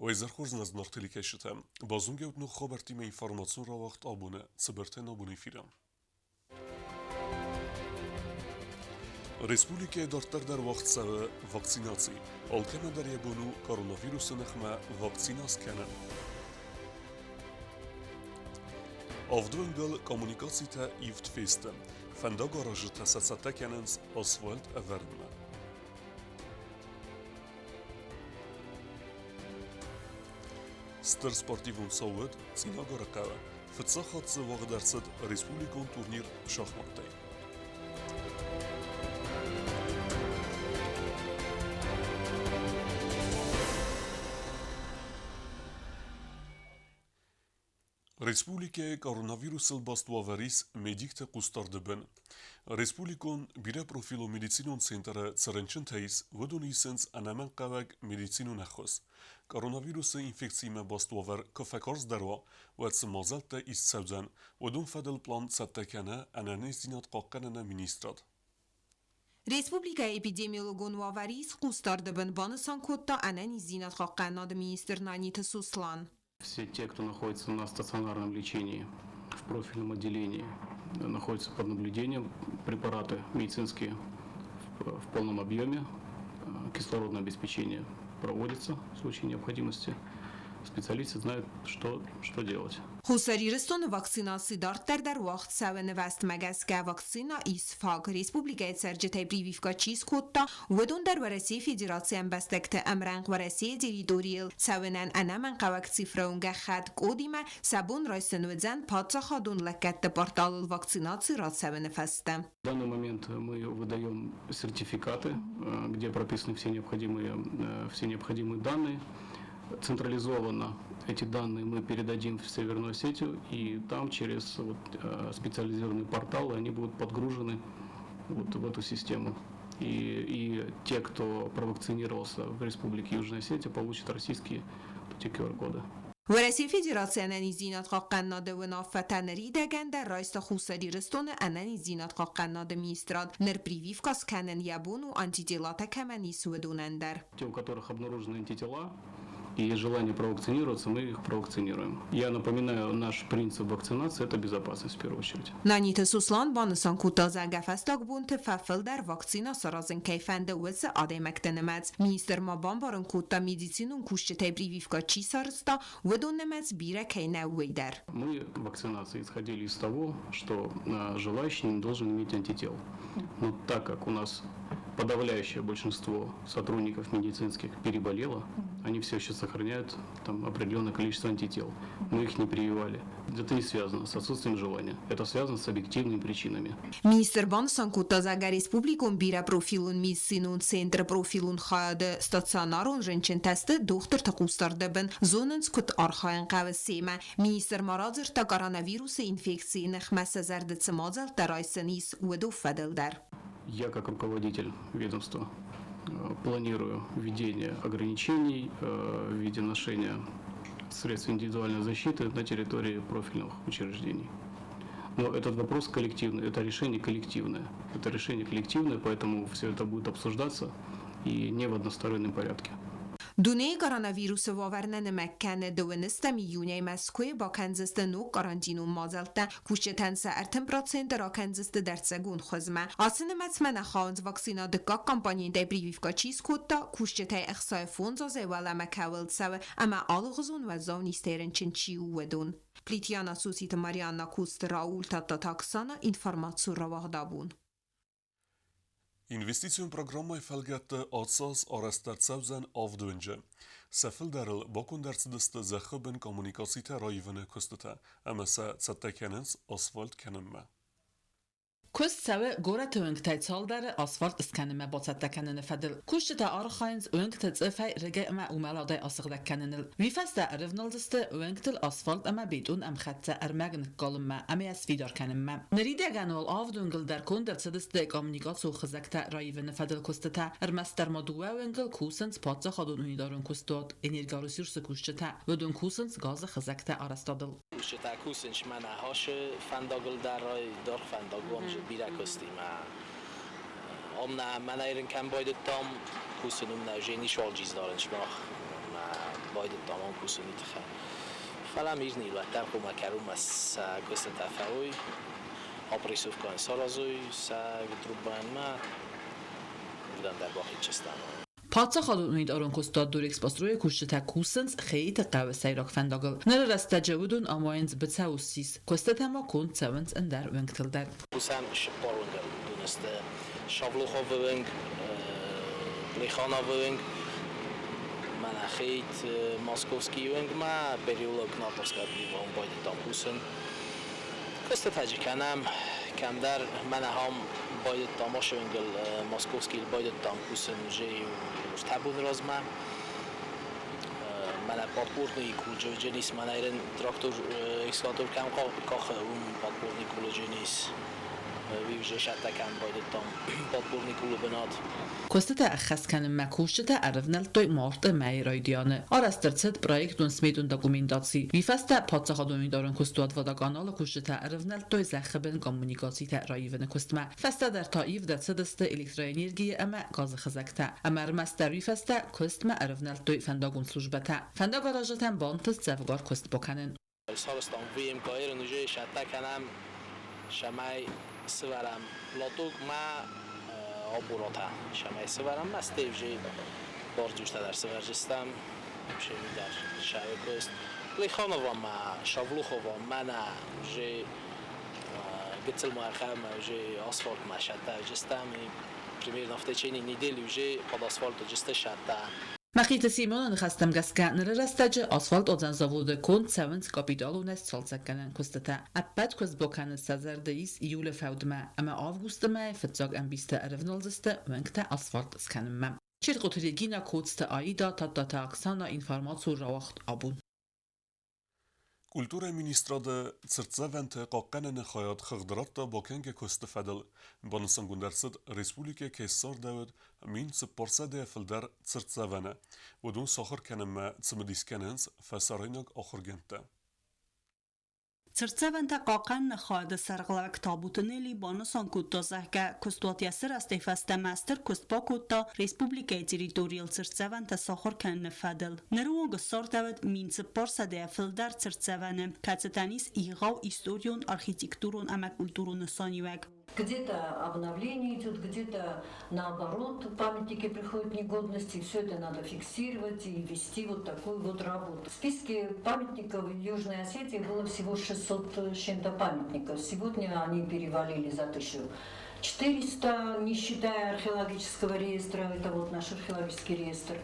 Уӕ изӕр хорз нӕ зынаргъ телекӕсджытӕ! Базонгӕ ут ног хабӕрттимӕ информацион рауагъд абоны цыбыртӕ нӕ абоны эфиры. Республикӕйы дарддӕр дӕр уагъд цӕуы вакцинаци. Алкӕмӕн дӕр йӕ бон у коронавирусы ныхмӕ вакцина скӕнын. Авдуӕнгыл коммуникацитӕ ивд фесты. Фӕндагаразджытӕ сӕ цӕттӕ кӕнынц асфальт ӕвӕрынмӕ. Стыр спортивон цау уыд Цъинагары хъӕуы. Фыццаг хатт дзы уагъд ӕрцыд республикон турнир шахматтӕй. Республикӕйы коронавирусыл баст уавӕр ис медикты хъусдарды бын. Республикон бирӕпрофилон медицинон центры цы рынчынтӕ ис, уыдон исынц ӕнӕмӕнгхъӕуӕг медицинон ӕххуыс. Коронавирусы инфекциимӕ баст уавӕр куы фӕкарздӕр уа, уӕд цы мадзӕлттӕ ист цӕудзӕн, уыдон фӕдыл план цӕттӕ кӕны Ӕнӕниздзинад хъахъхъӕныны министрад. Республикӕйы эпидемиологон уавӕр ис хъусдарды бын, банысан кодта ӕнӕниздзинад хъахъхъӕнынады министр Наниты Сослан. Все те, кто находится на стационарном лечении в профильном отделении, находятся под наблюдением, препараты медицинские в полном объеме, кислородное обеспечение проводится в случае необходимости. Специалисты знают, что делать. Хуссар Ирыстоны вакцинаци дарддӕр дӕр уагъд цӕуы нывӕзтмӕ гӕсгӕ вакцина ис фаг. Республикӕйы цӕрджытӕй прививкӕ чи скодта, уыдон дӕр Уӕрӕсейы Федерацийы ӕмбӕстӕгты ӕмрӕнхъ Уӕрӕсейы территорийыл цӕуынӕн ӕнӕмӕнгхъӕуӕг цифрӕон гӕххӕтт кодимӕ сӕ бон райсын уыдзӕн паддзахадон лӕггӕдты порталыл вакцинаци рацӕуыны фӕстӕ. В данный момент мы выдаем сертификаты, где прописаны все необходимые данные. Централизованно эти данные мы передадим в Северную Осетию, и там через вот специализированные порталы они будут подгружены вот в эту систему. И те, кто провакцинировался в Республике Южная Осетия, получат российские эти QR-коды. Уӕрӕсейы Федерацийы ӕнӕниздзинад хъахъхъӕнынады уынаффӕтӕ ныридӕгӕн дӕр райста Хуссар Ирыстоны ӕнӕниздзинад хъахъхъӕнынады министрад. Ныр прививкӕ скӕнын йӕ бон у антителатӕ кӕмӕн ис, уыдонӕн дӕр. Те, у которых обнаружены антитела и есть желание провакцинироваться, мы их провакцинируем. Я напоминаю, наш принцип вакцинации – это безопасность в первую очередь. Наниты Сослан банысан кодта, зӕгъгӕ, фӕстаг бонты фӕфылдӕр вакцина саразын кӕй фӕнды, уыцы адӕймӕгты нымӕц. Министр ма бамбарын кодта, медицинон кусджытӕй прививкӕ чи сарӕзта, уыдон нымӕц бирӕ кӕй нӕу, уый дӕр. Мы в вакцинации исходили из того, что желающий не должен иметь антител. Но так как у нас подавляющее большинство сотрудников медицинских переболело, они все еще сохраняют там определенное количество антител. Мы их не прививали. Это не связано с отсутствием желания. Это связано с объективными причинами. Министр банысан кодта, зӕгъгӕ, республикон бирӕпрофилон медицинон центры профилон хайады стационарон рынчынтӕ сты дохтырты хъусдарды бын, зонынц, куыд архайын хъӕуы семӕ. Министр ма радзырдта коронавирусы инфекцийы ныхмӕ сӕ зӕрды цы мадзӕлттӕ райсын ис, уыдон фӕдыл дӕр. Я, как руководитель ведомства, планирую введение ограничений в виде ношения средств индивидуальной защиты на территории профильных учреждений. Но этот вопрос коллективный, это решение коллективное. Это решение коллективное, поэтому все это будет обсуждаться и не в одностороннем порядке. Дунейы коронавирусы уавӕр нӕ нымӕг кӕны 12 июнӕй Мӕскуыйы бакӕндзысты ног карантинон мадзӕлттӕ. Кусджытӕн сӕ 30% ракӕндзысты дӕрддзӕгон хуызмӕ. Ацы нымӕцмӕ нӕ хауынц вакцина дыккаг компонентӕй прививкӕ чи скодта, кусджытӕй 65 азӕй уӕлӕмӕ кӕуыл цӕуы ӕмӕ алыгъуызон уӕззау низтӕй рынчын чи у, уыдон. Плитьяна Суситы Марианна Куцты Рауль Тадтаты Оксана информацион рауагъд абон. Инвестицион программӕйы фӕлгӕтты ацы аз арӕзт ӕрцӕудзӕн авд уынджы. Сӕ фылдӕрыл баконд ӕрцыдысты зӕххы бын коммуникацитӕ раивыны куыстытӕ ӕмӕ сӕ цӕттӕ кӕнынц асфальт кӕнынмӕ. Куыст цӕуы горӕты уынгтӕй цалдӕры асфальт скӕнынмӕ бацӕттӕ кӕныны фӕдыл. Кусджытӕ архайынц уынгты цъыфӕй, рыгӕй ӕмӕ уымӕладӕй асыгъдӕг кӕныныл. Уый фӕстӕ ӕрывналдзысты уынгтыл асфальт ӕмӕ бетон ӕмхӕццӕ ӕрмӕг ныккалынмӕ ӕмӕ йӕ сфидар кӕнынмӕ. Ныридӕгӕн уал авд уынгыл дӕр конд ӕрцыдысты коммуникацион хызӕгтӕ раивыны фӕдыл куыстытӕ. Ӕрмӕстдӕр ма дыууӕ уынгыл кусынц паддзахадон унитарон куыстуат «Энергоресурсы» кусджытӕ. Уыдон кусынц газы хызӕгтӕ арӕзтадыл. Кусджытӕ кусынц мӕнӕ Хасы фӕндагыл дӕр, ай даргъ фӕндагон бирӕ куыстимӕ. Ам нӕ мӕнӕ ерын кӕм байдыдтам кусын, уым нӕ уже ничуал джиздарын сымах. Байдыдтам ам кусыны тыххӕй. Фӕлӕ мирный лӕттӕр хъуамӕ кӕронмӕ сӕ куыстытӕ фӕуой, опрессовкӕйӕн саразой сӕ трубӕнмӕ, уырдӕм дӕр бахицыстӕм. Паддзахадон унитарон куыстуат Дорэкспострой-ы кусджытӕ кусынц Хеиты хъӕуы сӕйраг фӕндагыл. Ныры рӕстӕджы уыдон амайынц быцӕу ссис. Куыстытӕ ма конд цӕуынц ӕндӕр уынгтыл дӕр. Кусӕм цыппар уынгыл. Уыдон сты Шавлуховы уынг, Плехановы уынг, мӕнӕ Хейт, Московский уынгмӕ, переулок Натовская уым байдыдтам кусын. Куыстытӕ джы кӕнӕм, кӕмдӕр мӕнӕ ам байдыдтам ашы уынгыл, Московскийыл байдыдтам кусын уже ӕртӕ боны размӕ. Мӕнӕ подпорный кулджы ис, мӕнӕ трактор экскаватор кӕм къахы, уым подпорный кулджы ис. Уый уже сӕттӕ кӕнын байдыдтам подпорный къулы бынат. Куыстытӕ ӕххӕст кӕнынмӕ кусджытӕ ӕрывнӕлдтой марты мӕйы райдианы. Арӕзт ӕрцыд проектон-сметон документаци. Уый фӕстӕ паддзахадон унитарон куыстуат Водоканал-ы кусджытӕ ӕрывнӕлдтой зӕххы бын коммуникацитӕ раивыны куыстмӕ. Фӕстӕдӕр та ивд ӕрцыдысты электроэнергийы ӕмӕ газы хызӕгтӕ. Ӕмӕ ӕрмӕстдӕр уый фӕстӕ куыстмӕ ӕрывнӕлдтой фӕндагон службӕтӕ. Фӕндагаразджытӕн бантыст дзӕвгар куыст бакӕнын. Сарӕзтам ВМК-йы уже сӕттӕ кӕнӕм, цӕмӕй сывӕрӕм лоток ма опоротӕ, цӕмӕй сывӕрӕм, ма стӕй уже бордюртӕ дӕр сывӕрдзыстӕм, уже дӕр сӕ куыст. Плеханова ма, Шавлухова мӕнӕ уже гыццыл ма ӕрхӕмӕ уже асфальт ма сӕттӕ уыдзыстӕм, и примерно в течение недели уже под асфальт уыдзысты сӕттӕ. Мӕхъиты Симоны ныхӕстӕм гӕсгӕ, ныры рӕстӕджы асфальтуадзӕн заводы конд цӕуынц капиталонӕй цалцӕггӕнӕн куыстытӕ. Ӕппӕт куыст бакӕнын сӕ зӕрды ис июлы фӕудмӕ ӕмӕ августы мӕйы фыццаг ӕмбисты ӕрывналдзысты уынгтӕ асфальт скӕнынмӕ. Чертхъоты Регина, Коцты Аида, Тадтаты Оксана, информацион рауагъд Абон. Культурӕйы министрады цыртдзӕвӕнты хъахъхъӕныны хайад хыгъд радта бакӕнгӕ куысты фӕдыл. Банысангонд ӕрцыд, республикӕйы кӕй ссардӕуыд 1400-йӕ фылдӕр цыртдзӕвӕны. Уыдон сахуыр кӕнынмӕ цымыдис кӕнынц фӕсарӕйнаг ахуыргӕндтӕ. Цыртдзӕвӕнтӕ хъахъхъӕныны хайады сӕргълӕууӕг Табуты Нелли банысан кодта, зӕгъгӕ, куыстуат йӕ сырӕзтӕй фӕстӕмӕ стыр куыст бакодта республикӕйы территорийыл цыртдзӕвӕнтӕ сахуыр кӕныны фӕдыл. Ныры онг ссардӕуыд 1400-йӕ фылдӕр цыртдзӕвӕны, кӕцытӕн ис егъау историон, архитектурон ӕмӕ культурон нысаниуӕг. Где-то обновление идет, где-то наоборот памятники приходят в негодность, и все это надо фиксировать и вести вот такую вот работу. В списке памятников Южной Осетии было всего 600 с чем-то памятников. Сегодня они перевалили за 1400, не считая археологического реестра, это вот наш археологический реестр.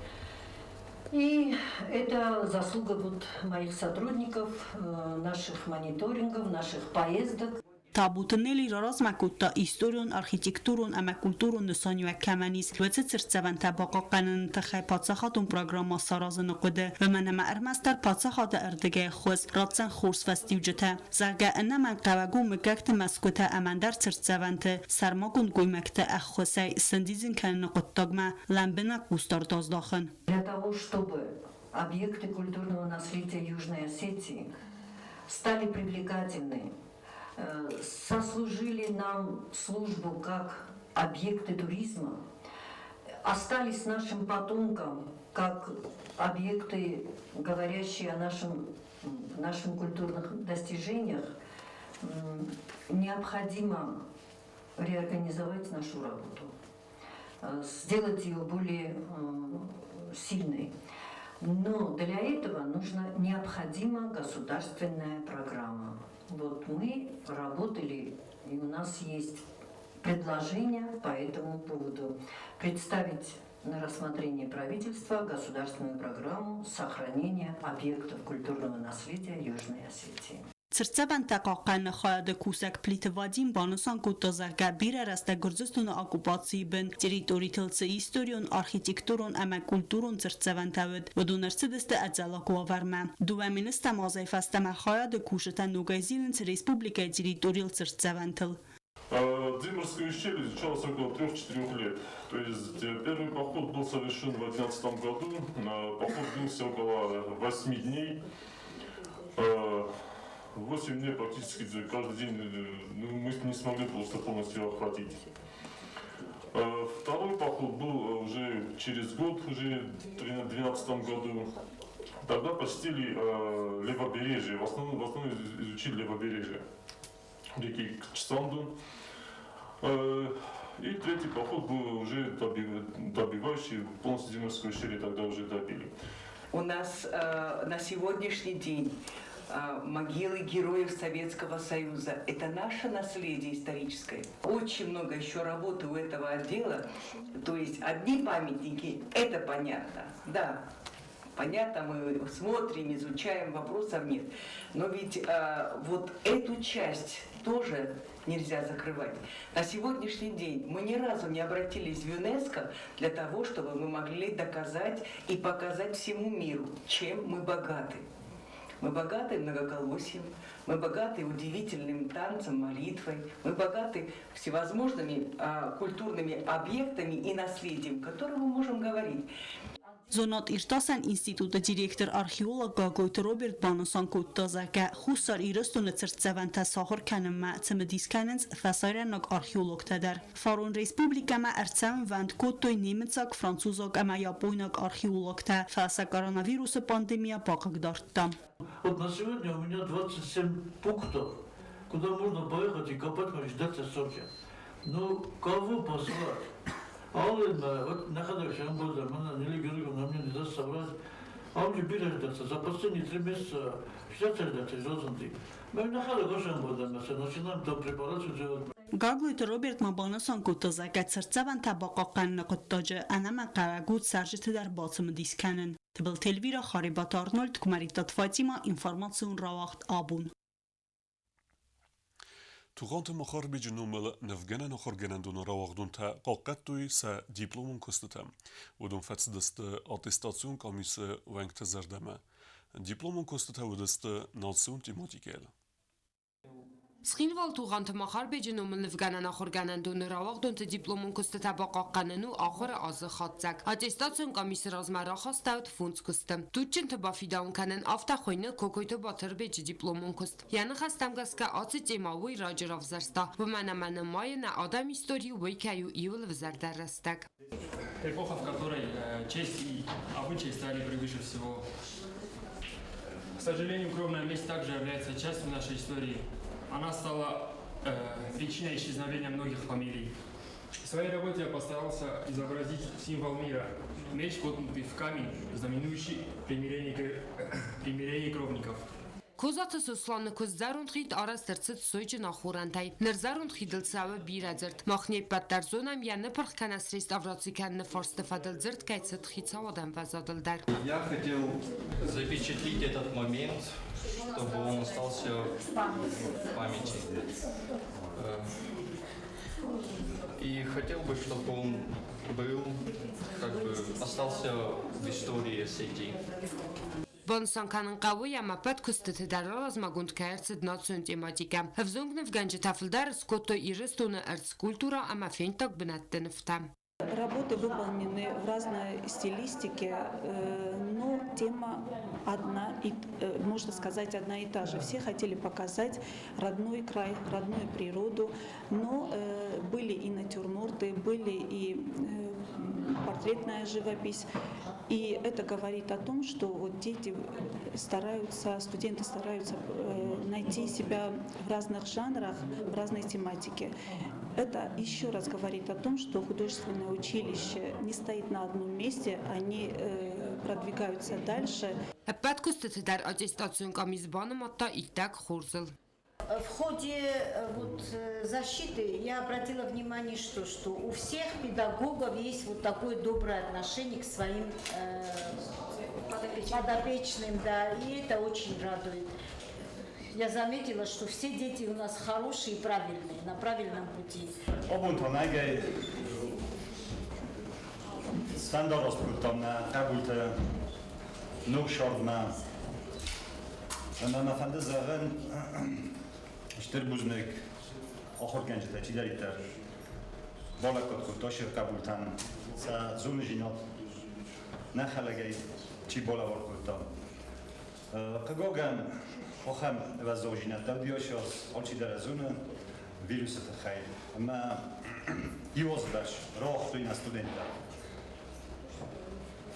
И это заслуга вот моих сотрудников, наших мониторингов, наших поездок. Табуты Нелли раразмӕ кодта историон, архитектурон ӕмӕ культурон нысаниуӕг кӕмӕн ис, уыцы цыртдзӕвӕнтӕ бахъахъхъӕныны тыххӕй паддзахадон программӕ саразыны хъуыды, уымӕн ӕмӕ ӕрмӕстдӕр паддзахады ӕрдыгӕй ӕххуыс ратдзӕн хорз фӕстиуджытӕ. Зӕгъгӕ, ӕнӕмӕнгхъӕуӕг у мыггӕгты мӕсгуытӕ ӕмӕ ӕндӕр цыртдзӕвӕнты сӕрмагонд гоймӕгты ӕххуысӕй сӕндидзын кӕныны хъуыддагмӕ лӕмбынӕг хъусдард аздахын. Для того, чтобы объекты культурного наследия Южной Осетии стали привлекательны, сослужили нам службу как объекты туризма, остались нашим потомкам как объекты, говорящие о нашем культурных достижениях, необходимо реорганизовать нашу работу, сделать ее более сильной. Но для этого нужна необходима государственная программа. Вот мы работали, и у нас есть предложение по этому поводу. Представить на рассмотрение правительства государственную программу сохранения объектов культурного наследия Южной Осетии. Цыртдзӕвӕнтӕ хъахъхъӕныны хайады кусӕг Плиты Вадим банысан кодта, зӕгъгӕ, бирӕ рӕстӕг Гуырдзыстоны оккупацийы бын территоритыл цы историон, архитектурон ӕмӕ культурон цыртдзӕвӕнтӕ уыд, уыдон ӕрцыдысты ӕдзӕллаг уавӕрмӕ. 2010 азӕй фӕстӕмӕ хайады кусджытӕ ногӕй зилынц республикӕйы территорийыл цыртдзӕвӕнтыл. Димерское ущелье изучалось около 3-4 лет. То есть первый поход был совершен в 2011 году. Поход длился около 8 дней. 8 дней практически каждый день, ну, мы не смогли просто полностью его охватить. Второй поход был уже через год, уже в 2012 году. Тогда посетили левобережье, в основном изучили левобережье реки Чсанду. И третий поход был уже добивающий, полностью Димерское ущелье тогда уже добили. У нас на сегодняшний день могилы героев Советского Союза. Это наше наследие историческое. Очень много еще работы у этого отдела. То есть одни памятники, это понятно, да. Понятно, мы смотрим, изучаем, вопросов нет. Но ведь вот эту часть тоже нельзя закрывать. На сегодняшний день мы ни разу не обратились в ЮНЕСКО для того, чтобы мы могли доказать и показать всему миру, чем мы богаты. Мы богаты многоголосием, мы богаты удивительным танцем, молитвой, мы богаты всевозможными культурными объектами и наследием, о котором мы можем говорить. Зонад-иртасӕн институты директор археолог Гаглойты Роберт банысан кодта, зӕгъгӕ, Хуссар Ирыстоны цыртдзӕвӕнтӕ сахуыр кӕнынмӕ цымыдис кӕнынц фӕсарӕйнаг археологтӕ дӕр. Фарон республикӕмӕ ӕрцӕуынвӕнд кодтой немыцаг, французаг ӕмӕ япойнаг археологтӕ, фӕлӕ сӕ коронавирусы пандемия бахъыгдардта. Вот на сегодня у меня 27 пунктов, куда можно поехать и копать ждать Сочи. Ну, кого послать? Алынмӕ, вот нӕхӕдӕг сӕмбӕлдӕн, мӕнӕ Нелли Георгиевна мне не даст соврать. А он же бирӕ за последние 3 месяца 60 разынди. Мы нӕхӕдӕг сӕмбӕлдӕн, начинаем там препарацию делать. Гаглойты Роберт ма банысан кодта, зӕгъгӕ, цыртдзӕвӕнтӕ бахъахъхъӕныны хъуыддаджы ӕнӕмӕнгхъӕуӕг у цӕрджыты дӕр бацымыдис кӕнын. Тыбылты Эльвира, Харебаты Арнольд, Куымӕридтаты Фатима, информацион рауагъд «Абон». Тугъанты Махарбеджы номыл нывгӕнӕн ахуыргӕнӕндоны рауагъдонтӕ хъахъхъӕдтой сӕ дипломон куыстытӕ. Уыдон фӕцыдысты аттестацион къамисы уӕнгты зӕрдӕмӕ. Дипломон куыстытӕ уыдысты национ тематикӕйыл. Цхинвал Тугъанты Махарбеджы номыл нывгӕнӕн ахуыргӕнӕндоны рауагъдонты дипломон куыстытӕ бахъахъхъӕнын у ахуыры азы хатдзӕг. Аттестацион къамисы размӕ рахастӕуыд фондз куысты. Туджджынты бафидауын кӕнын, афтӕ хуыйны Кокойты Батырбеджы дипломон куыст. Йӕ ныхӕстӕм гӕсгӕ ацы темӕ уый раджы равзӕрста, уымӕн ӕмӕ нымайы, нӕ адӕмы историйы уый кӕй у иууыл ӕвзӕрдӕр рӕстӕг. Эпоха, в которой честь и обычаи стали превыше всего. К сожалению, кровная месть также является частью нашей истории. Она стала причиной исчезновения многих фамилий. В своей работе я постарался изобразить символ мира – меч, воткнутый в камень, знаменующий примирение кровников. Козаты Сосланы куыст «Зӕронд хид» арӕзт ӕрцыд сойджын ахорӕнтӕй. Ныр зӕронд хидыл цӕуы бирӕ дзырд. Мах не ппӕт дӕр зонӕм, йӕ ныпырх кӕнӕ среставраци кӕныны фарсты фӕдыл дзырд кӕй цыд хицауады ӕмвӕзадыл дӕр. Я хотел запечатлить этот момент, чтобы он остался в памяти. И хотел бы, чтобы он был, как бы, остался в истории Осетии. Банысан кӕнын хъӕуы, ӕмӕ ӕппӕт куыстыты дӕр размӕгонд кӕй ӕрцыд национ тематикӕ. Ӕвзонг нывгӕнджытӕ фылдӕр скодтой Ирыстоны ӕрдз, культурӕ ӕмӕ фенддаг бынӕтты нывтӕ. Работы выполнены в разной стилистике, но тема одна, и, можно сказать, одна и та же. Все хотели показать родной край, родную природу, но были и натюрморты, были и портретная живопись. И это говорит о том, что вот дети стараются, студенты стараются найти себя в разных жанрах, в разной тематике. Это еще раз говорит о том, что художественное училище не стоит на одном месте, они продвигаются дальше. Ӕппӕт куыстыты дӕр аттестацион къамис банымадта иттӕг хорзыл. В ходе вот защиты я обратила внимание, что у всех педагогов есть вот такое доброе отношение к своим подопечным, да, и это очень радует. Я заметила, что все дети у нас хорошие и правильные, на правильном пути. Абон та ногӕй сфӕндараст кодтам нӕ хъӕбулты ног сӕрдмӕ. Ӕмӕ мӕ фӕнды зӕгъын стыр бузныг ахуыргӕнджытӕ чидӕриддӕр балӕггад кодта се хъӕбултӕн сӕ зонындзинад нӕ хӕлӕгӕй чи балӕвар кодта. Хъыгагӕн ахӕм уӕззаудзинӕдтӕ уыди аз алчидӕр зоны вирусы тыххӕй ӕмӕ иу азы бӕрц рауагътой нӕ студенттӕ.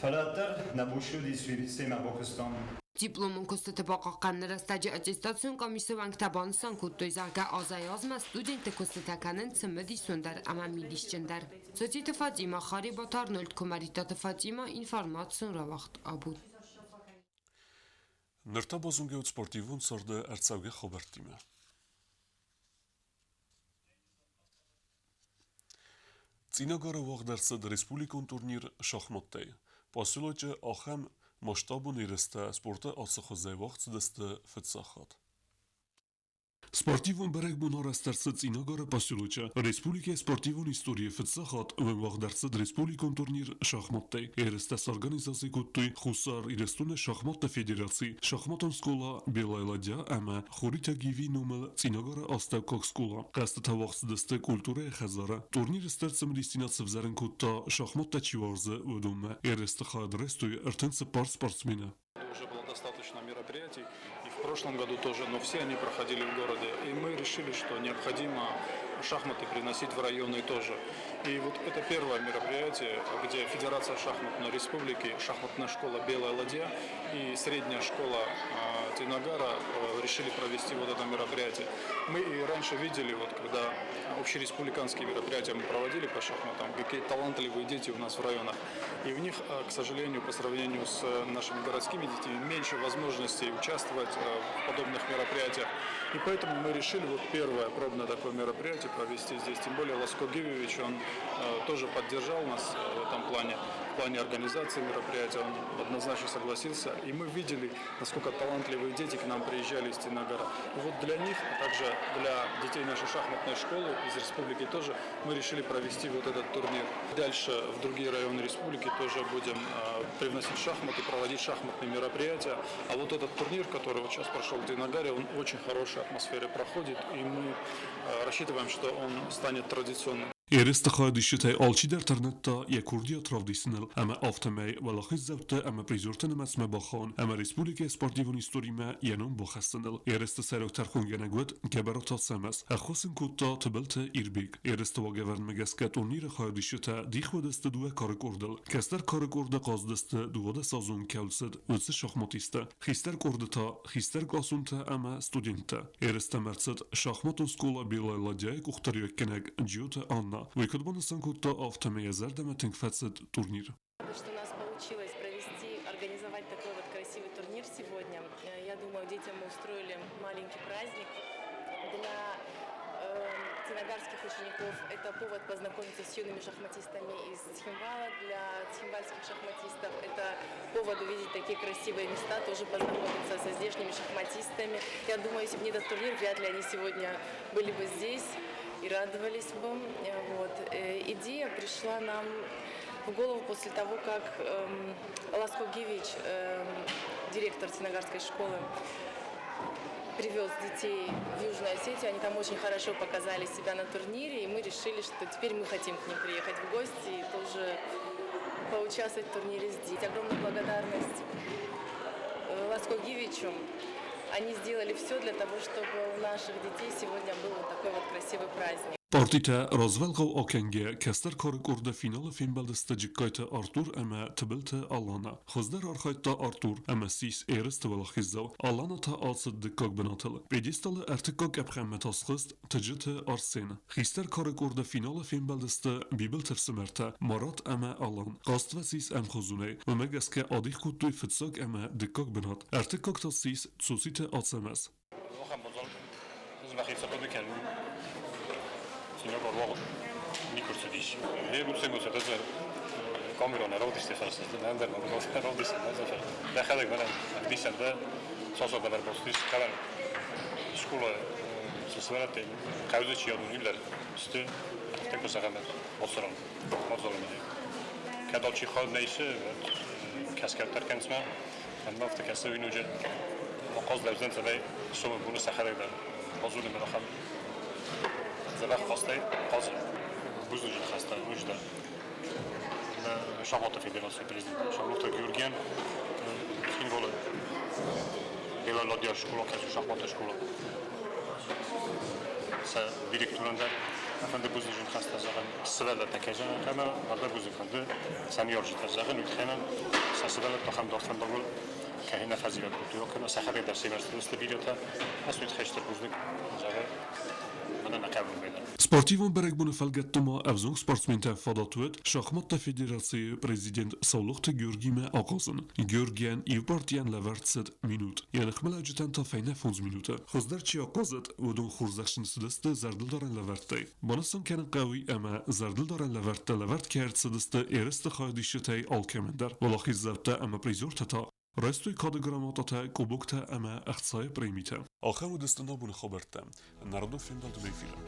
Фӕлӕ уӕддӕр нӕ бус уыдис семӕ бакуыстам. Дипломон куыстыты бахъахъхъӕныны рӕстӕджы аттестацион къамисы уӕнгтӕ банысан кодтой, зӕгъгӕ, азӕй-азмӕ студентты куыстытӕ кӕнынц цымыдисондӕр ӕмӕ мидисджындӕр. Цоциты Фатимӕ, Харебаты Арнольд, Куымӕридтаты Фатимӕ, информацион рауагъд Абон. Ныр та базонгӕ ут спортивон царды ӕрцӕугӕ хабӕрттимӕ. Цъинагары уагъд ӕрцыд республикон турнир шахматтӕй. Поселочы ахӕм масштабон ерыстӕ спорты ацы хуызӕй уагъд цыдысты фыццаг хатт. Спортивон бӕрӕгбон арӕзт ӕрцыд Цъинагары поселочы. Республикӕйы спортивон историйы фыццаг хатт уагъд ӕрцыд республикон турнир шахматтӕй. Ерыстӕ сорганизаци кодтой Хуссар Ирыстоны шахматты федераци, шахматон скъола «Белая ладья» ӕмӕ Хуриты Гиви номыл Цъинагары астӕуккаг скъола. Хъӕзтытӕ уагъд цыдысты культурӕйы хӕдзары. Турниры стыр цымыдисдзинад сывзӕрын кодта, шахматтӕ чи уарзы, уыдонмӕ. Ерысты хайад райстой 34 спортсмены. Уже было достаточно мероприятий, и в прошлом году тоже, но все они проходили в городе. И мы решили, что необходимо шахматы приносить в районы тоже. И вот это первое мероприятие, где Федерация шахматной республики, шахматная школа «Белая ладья» и средняя школа Цъинагара решили провести вот это мероприятие. Мы и раньше видели, вот когда общереспубликанские мероприятия мы проводили по шахматам, какие талантливые дети у нас в районах. И у них, к сожалению, по сравнению с нашими городскими детьми, меньше возможностей участвовать в подобных мероприятиях. И поэтому мы решили вот первое пробное такое мероприятие провести здесь. Тем более Ласко Гивевич, он тоже поддержал нас в этом плане, в плане организации мероприятия, он однозначно согласился. И мы видели, насколько талантливые дети к нам приезжали из Цъинагара. И вот для них, а также для детей нашей шахматной школы из республики тоже мы решили провести вот этот турнир. Дальше в другие районы республики тоже будем привносить шахматы, проводить шахматные мероприятия. А вот этот турнир, который вот сейчас прошел в Цъинагаре, он в очень хорошей атмосфере проходит, и мы рассчитываем, что он станет традиционным. Ерысты хайадисджытӕй алчидӕр тырныдта йӕ курдиат равдисыныл ӕмӕ афтӕмӕй уӕлахиздзӕутты ӕмӕ призерты нымӕцмӕ бахауын ӕмӕ республикӕйы спортивон историмӕ йӕ ном бахӕссыныл. Ерысты сӕйраг тӕрхонгӕнӕг уыд Гӕбӕраты Ацӕмӕз. Ӕххуыс ын кодта Тыбылты Ирбег. Ерысты уагӕвӕрдмӕ гӕсгӕ турниры хайадисджытӕ дих уыдысты дыууӕ кары къордыл. Кӕстӕр кары къорды хъазыдысты 12-азон кӕуыл цыд, уыцы шахматисттӕ. Хистӕр къорды та хистӕр къласонтӕ ӕмӕ студенттӕ. Ерыстӕм ӕрцыд шахматон скъола «Белая ладья»-йы къухдариуӕггӕнӕг Джиоты Анна. Уый куыд банысан кодта, афтӕмӕй йӕ зӕрдӕмӕ тынг фӕцыд турнир. Что у нас получилось провести, организовать такой вот красивый турнир сегодня. Я думаю, детям мы устроили маленький праздник. Для цъинагарских учеников это повод познакомиться с юными шахматистами из Цхинвала. Для цхинвальских шахматистов это повод увидеть такие красивые места, тоже познакомиться со здешними шахматистами. Я думаю, если бы не этот турнир, вряд ли они сегодня были бы здесь и радовались бы. Вот. Идея пришла нам в голову после того, как Ласко Гивич, директор Цъинагарской школы, привез детей в Южную Осетию. Они там очень хорошо показали себя на турнире, и мы решили, что теперь мы хотим к ним приехать в гости и тоже поучаствовать в турнире здесь. Огромная благодарность Ласко Гивичу. Они сделали все для того, чтобы у наших детей сегодня был вот такой вот красивый праздник. Партитӕ развӕлгъау акӕнгӕ кӕстӕр кары къорды финалы фембӕлдысты Джыккайты Артур ӕмӕ Тыбылты Алана. Хуыздӕр архайдта Артур ӕмӕ ссис ерысты уӕлахиздзау. Алана та ацыд дыккаг бынатыл. Пьедесталы ӕртыккаг къӕпхӕнмӕ та схызт Тыджыты Арсен. Хистӕр кары къорды финалы фембӕлдысты Бибылты ӕфсымӕртӕ Марат ӕмӕ Алан. Хъазт фӕцис ӕмхуызонӕй, уымӕ гӕсгӕ адих кодтой фыццаг ӕмӕ дыккаг бынат. Ӕртыккаг та ссис Цоциты Ацӕмӕз. Мӕхи цы хъуыды кӕнын, цинагар уагъд никуы рцыдис. Камерон равдисте, ӕвдисӕн скъола шахматы школа. Сӕ директорӕн дӕр. Фӕнды бузныджы ныхӕстӕ зӕгъын сывӕллӕттӕ кӕй зӕгъын ӕмӕ уӕлдай бузныг фӕнды сӕ ныййарджытӕ зӕгъын, уый тыххӕй ӕмӕ сӕ сывӕллӕтты ахӕм дард фӕндагыл кӕй нӕ фӕзивӕг кодтой, кӕнӕ сӕхӕдӕг дӕр семӕ сты бирӕтӕ. Ӕз уый тыххӕй стыр бузныг зӕгъы мӕнӕн нӕ хъӕбулмӕ дӕр. Спортивон бӕрӕгбоны фӕлгӕтты ма ӕвзонг спортсментӕн фадат уыд шахматты федерацийы президент Саулохты Георгимӕ ахъазын. Георгийӕн иу партийӕн лӕвӕрд цыд минут, йӕ ныхмӕлӕуджытӕн та фӕйнӕ фондз минуты. Хуыздӕр чи ахъазыд, уыдон хорзӕхджын цыдысты зӕрдылдарӕн лӕвӕрттӕй. Банысан кӕнын хъӕуы ӕмӕ зӕрдылдарӕн лӕвӕрттӕ лӕвӕрд кӕй ӕрцыдысты ерысты хайадисджытӕй алкӕмӕн дӕр. Уӕлахиздзаутӕ ӕмӕ призертӕ та райстой кады грамотатӕ, кубоктӕ ӕмӕ ӕхцайы премитӕ. Ахӕм уыдысты нӕ абоны хабӕрттӕ. Народон фембӕлды эфиры.